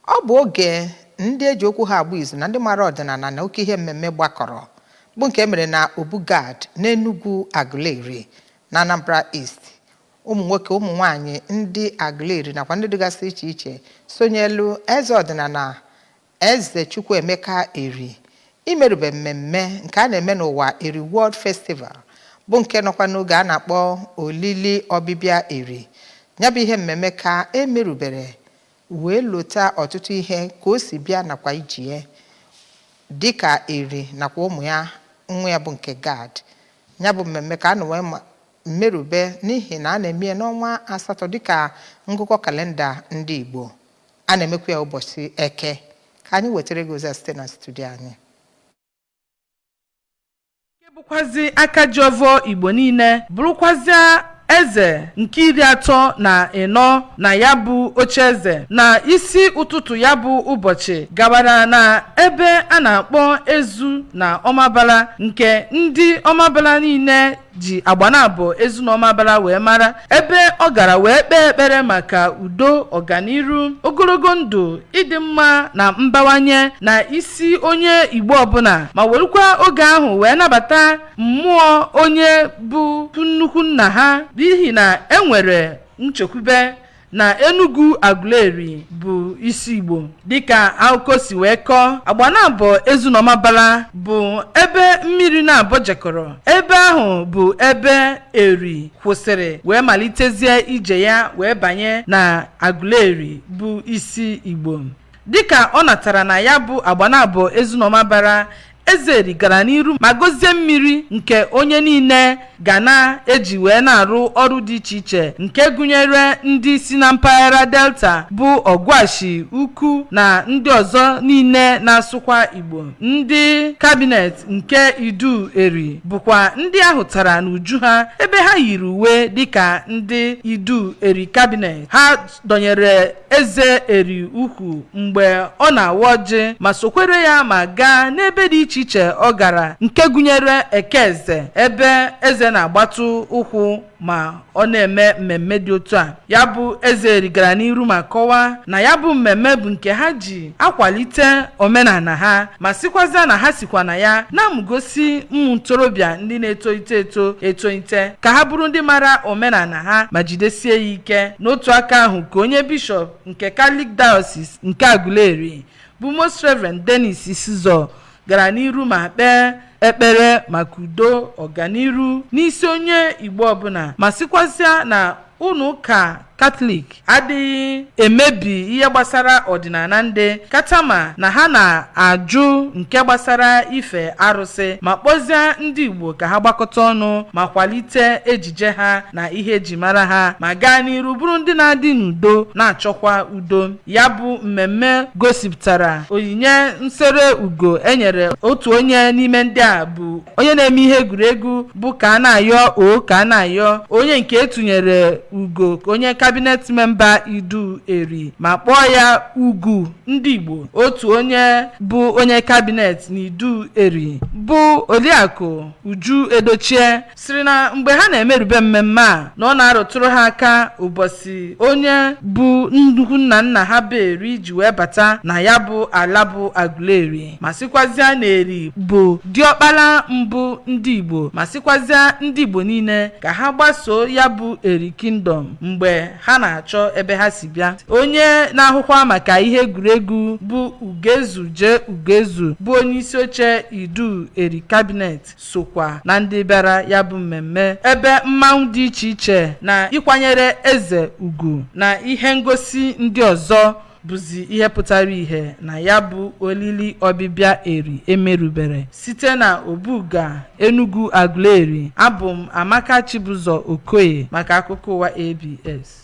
Ọ bụ oge ndị eji okwu ha agba izu na ndị mara ọdịnala na oke ihe mmemme gbakọrọ, bụ nke e mere na Obu Gad n'Enugwu Aguleri na Anambra East. Ụmụ nwoke, ụmụ nwaanyị ndị Aguleri nakwa ndị dịgasị iche iche sonyelu eze ọdịnala Eze Chukwuemeka Eri imerube mmemme nke a na-eme n'ụwa Eri World Festival, bụ nke nọkwa n'oge a na-akpọ olili ọbịbịa Eri. Ya bụ ihe mmemme ka e merubere wee lota ọtụtụ ihe ka o si bịa nakwa ijie dịka Eri nakwa ụmụ ya, nwa ya bụ nke Gad. Ya bụ mmemme ka a nọ wee merube n'ihi na a na-eme ya n'ọnwa asatọ dịka ngụkọ kalenda ndị Igbo. A na-emekwa ya ụbọchị Eke. Ka anyị wetara gị ozi a site na studio anyị. Nke bụkwazi aka ji ọvọ Igbo niile, bụrụkwazịa eze nke 34 na ya bụ ocheeze, na isi ụtụtụ ya bụ ụbọchị gawara na ebe a na-akpọ Ezu na Ọmabala, nke ndị Ọmabala niile ji Agbanabọ Ezu na Ọmabala wee mara, ebe ọ gara wee kpee ekpere maka udo, ọganiru, ogologo ndụ, ịdị mma na mbawanye na isi onye Igbo ọbụla, ma werukwa oge ahụ wee nabata mmụọ onye bụ nnukwu nna ha, n'ihi na e nwere nchekwube na Enugu Aguleri bụ isi Igbo. Dịka akụkọ si wee kọọ, Agbanabọ Ezu na Ọmabala bụ ebe mmiri na-abọ jekọrọ. Ebe ahụ bụ ebe Eri kwụsịrị wee malitezie ije ya wee banye na Aguleri bụ isi Igbo. Dịka ọ natara na ya bụ Agbanabọ Ezu na Ọmabala, Eze Eri gara n'iru ma gozie mmiri nke onye niile ga na-eji wee na-arụ ọrụ dị iche iche, nke gụnyere ndị si na mpaghara Delta bụ Ọgwashi Ukwu na ndị ọzọ niile na-asụkwa Igbo. Ndị kabinet nke Idu Eri bụkwa ndị a hụtara n'uju ha, ebe ha yiri uwe dịka ndị Idu Eri kabinet. Ha dọnyere Eze Eri ukwu mgbe ọ na-awa ọjị ma sokwere ya ma gaa n'ebe dị iche iche ọ gara, nke gụnyere Eke Eze, ebe eze na-agbatụ ụkwụ ma ọ na-eme mmemme dị otu a. Ya bụ Eze Eri gara n'iru ma kọwaa na ya bụ mmemme bụ nke ha ji akwalite omenala ha, ma sịkwazịa na ha sikwa na ya na-amụgosi ụmụ ntorobịa ndị na-etolite eto etolite ka ha bụrụ ndị mara omenala ha ma jidesie ya ike. N'otu aka ahụ ka onye bishọp nke Catholic Diocese nke Aguleri bụ Most Reverend Dennis Isizor gara n'iru ma kpee ekpere maka udo, ọganiru n'isi onye Igbo ọbụla, ma sịkwazịa na ụlọ ụka Katọlik adịghị emebi ihe gbasara ọdịnala ndị katama, na ha na-ajụ nke gbasara ife arụsị, ma kpọzie ndị Igbo ka ha gbakọta ọnụ ma kwalite ejije ha na ihe eji mara ha, ma gaa n'iru bụrụ ndị na-adị n'udo na-achọkwa udo. Ya bụ mmemme gosipụtara onyinye nsere ugo e nyere otu onye n'ime ndị a bụ onye na-eme ihe egwuregwu bụ ka a na-ayọ o ka a na-ayọ, onye nke etụnyere ugo ka onye cabinet member Idu Eri ma kpọọ ya Ugwu ndị Igbo. Otu onye bụ onye cabinet na Idu Eri bụ Oriakụ Uju Edochie sịrị na mgbe ha na-emerube mmemme a, na ọ na-arụtụrụ ha aka ụbọchị onye bụ nnukwu nna nna ha bụ Eri ji wee bata na ya bụ ala bụ Aguleri, ma sịkwazịa na Eri bụ diọkpara mbụ ndị Igbo, ma sịkwazịa ndị Igbo niile ka ha gbasoo ya bụ Eri Kingdom mgbe ha na-achọ ebe ha si bịa. Onye na-ahụkwa maka ihe egwuregwu bụ Ugezu J Ugezu, bụ onye isi oche Idu Eri Cabinet, sokwa na ndị bịara ya bụ mmemme, ebe mmanwụ dị iche iche na ịkwanyere eze ugwu na ihe ngosi ndị ọzọ bụzi ihe pụtara ihe na ya bụ olili ọbịbịa Eri emerubere. Site na Obuga, Enugu Aguleri, abụ m Amaka Chibụzọ Okoye maka akụkọ ụwa ABS.